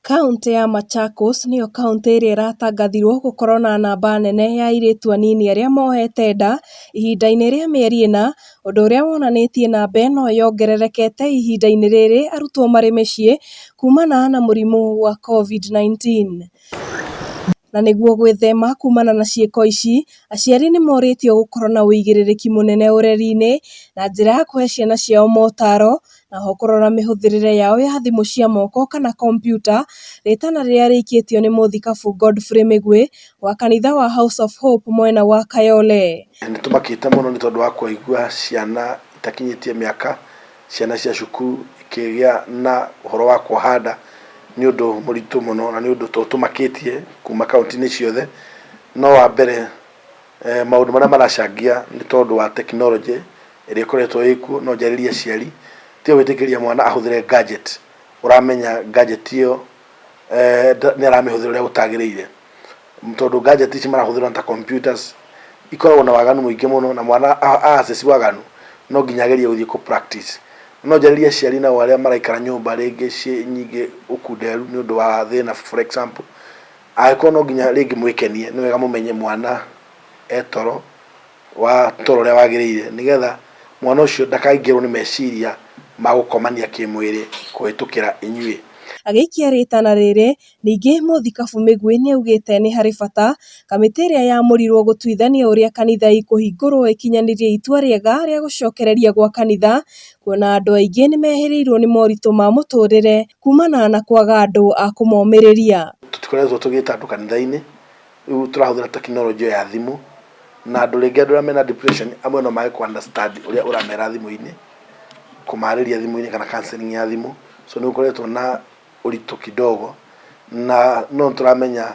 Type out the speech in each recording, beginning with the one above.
Kauntĩ ya Machakos nĩyo kauntĩ ĩrĩa ĩratangathirwo gũkorwo na namba nene ya airĩtu anini arĩa mohete nda ihinda-inĩ rĩa mĩeri ĩna, ũndũ ũrĩa wonanĩtie namba ĩno yongererekete ihinda-inĩ rĩrĩ arutwo marĩ mĩciĩ kumana na mũrimũ wa COVID-19. Na nĩguo gwĩthema kumana na ciĩko ici, aciari nĩ morĩtio gũkorwo na ũigĩrĩrĩki mũnene ũreri-inĩ na njĩra ya kũhe ciana ciao motaro na ho kũrora mĩhũthĩrĩre yao ya thimũ cia moko kana kompiuta, rĩtana rĩrĩa rĩikĩtio nĩ mũthikabu Godfrey Mĩgwi wa kanitha wa House of Hope mwena wa Kayole. Nĩ tũmakĩte mũno nĩ tondũ wa kũigua ciana itakinyĩtie mĩaka, ciana cia cukuru ikĩgĩa na ũhoro wa kuoha nda. Nĩ ũndũ mũritũ mũno na nĩ ũndũ tũmakĩtie kuma kaunti-inĩ ciothe. No wa mbere maũndũ marĩa maracangia nĩ tondũ wa tekinoronjĩ ĩrĩa ĩkoretwo ĩkuo. No njarĩrie aciari tiga gwĩtĩkĩria mwana ahũthĩre gadget, ũramenya gadget ĩyo nĩ aramĩhũthĩra ũrĩa gũtagĩrĩire. Tondũ gadget ici marahũthĩra ta computers ikoragwo na waganu mũingĩ mũno, na mwana a access waganu no nginya agerie gũthiĩ kũ practice. No njarĩrie aciari nao arĩa maraikara nyũmba rĩngĩ ciĩ nyingĩ ũkunderu nĩ ũndũ wa thĩna, for example, angĩkorwo no nginya rĩngĩ mwĩkenie, nĩ wega mũmenye mwana e toro wa toro ũrĩa wagĩrĩire, nĩgetha mwana ũcio ndakaingĩrwo nĩ meciria ma gũkomania kĩmwĩrĩ kũhĩtũkĩra inyuĩ. Agĩikia rĩtana rĩrĩ, ningĩ mũthikabu Mĩgwi nĩaugĩte nĩ harĩ bata kamĩtĩ ĩrĩa yamũrirwo gũtuithania ũrĩa kanitha ikũhingũrwo ĩkinyanĩrie itua rĩega rĩa gũcokereria gwa kanitha, kuona andũ aingĩ nĩmehĩrĩirwo nĩ moritũ ma mũtũrĩre kumana na kwaga andũ a kũmomĩrĩria. Tũtikoretwo tũgĩta andũ kanitha-inĩ, rĩu tũrahũthĩra tekinoronjĩ ya thimũ, na andũ rĩngĩ andũ arĩa mena depression amwe no mage kũ understand ũrĩa ũramera thimũ-inĩ, kũmarĩria thimũ-inĩ kana counselling ya thimũ. So nĩ gũkoretwo na ũritũ kidogo, na no tũramenya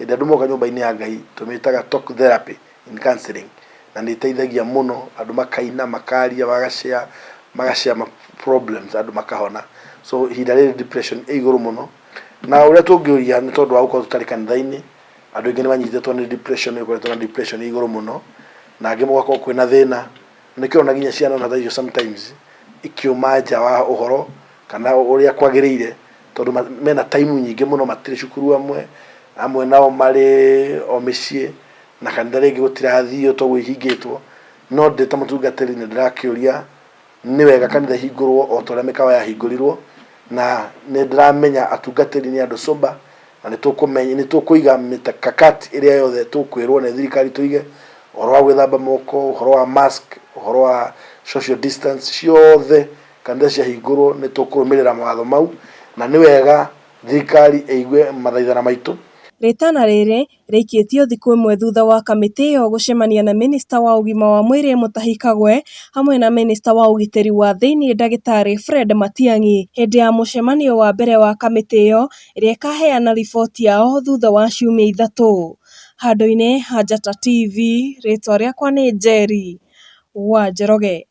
hĩndĩ andũ moka nyũmba-inĩ ya Ngai tũmĩtaga talk therapy in counselling, na nĩ ĩteithagia mũno andũ makaina, makaria, magashare, magashare ma problems, andũ makahona. So ihinda rĩrĩ depression ĩ igũrũ mũno, na ũrĩa tũngĩũria nĩ tondũ wa gũkorwo tũtarĩ kanitha-inĩ, andũ aingĩ nĩ manyitĩtwo nĩ depression, nĩ gũkoretwo na depression ĩ igũrũ mũno, na angĩ mũgakorwo kwĩna thĩna. Nĩkĩo ona nginya ciana ona thaa icio sometimes ikiuma nja wa ũhoro kana ũrĩa kwagĩrĩire, tondũ mena time nyingĩ mũno, matirĩ cukuru, amwe amwe nao marĩ o mĩciĩ, na kanitha rĩngĩ gũtirathio toguo ihingĩtwo. No ndĩ ta mũtungatĩri nĩ ndĩrakĩũria nĩ wega kanitha ihingũrwo o ta ũrĩa mĩkawa yahingũrirwo, na nĩ ndĩramenya atungatĩri nĩ andũ sober, na nĩ tũkũiga mĩkakati ĩrĩa yothe tũkwĩrwo nĩ thirikari tũige, ũhoro wa gwĩthamba moko, ũhoro wa mask, ũhoro wa social distance, ciothe kanitha ciahingũrwo nĩ tũkũrũmĩrĩra mawatho mau, na nĩ wega thirikari ĩigue mathaithana maitũ. Rĩtana rĩrĩ rĩikĩtio thikũ ĩmwe thutha wa kamĩtĩ ĩyo gũcemania na minista wa ũgima wa mwĩrĩ Mutahi Kagwe hamwe na minista wa ũgitĩri wa thĩinĩ ndagĩtarĩ Fred Matiang'i hĩndĩ ya mũcemanio wa mbere wa kamĩtĩ ĩyo ĩrĩa ĩkaheana riboti yao thutha wa ciumia 3. Handũ-inĩ ha Njata TV, rĩtwa rĩakwa nĩ Njeri wa Njoroge.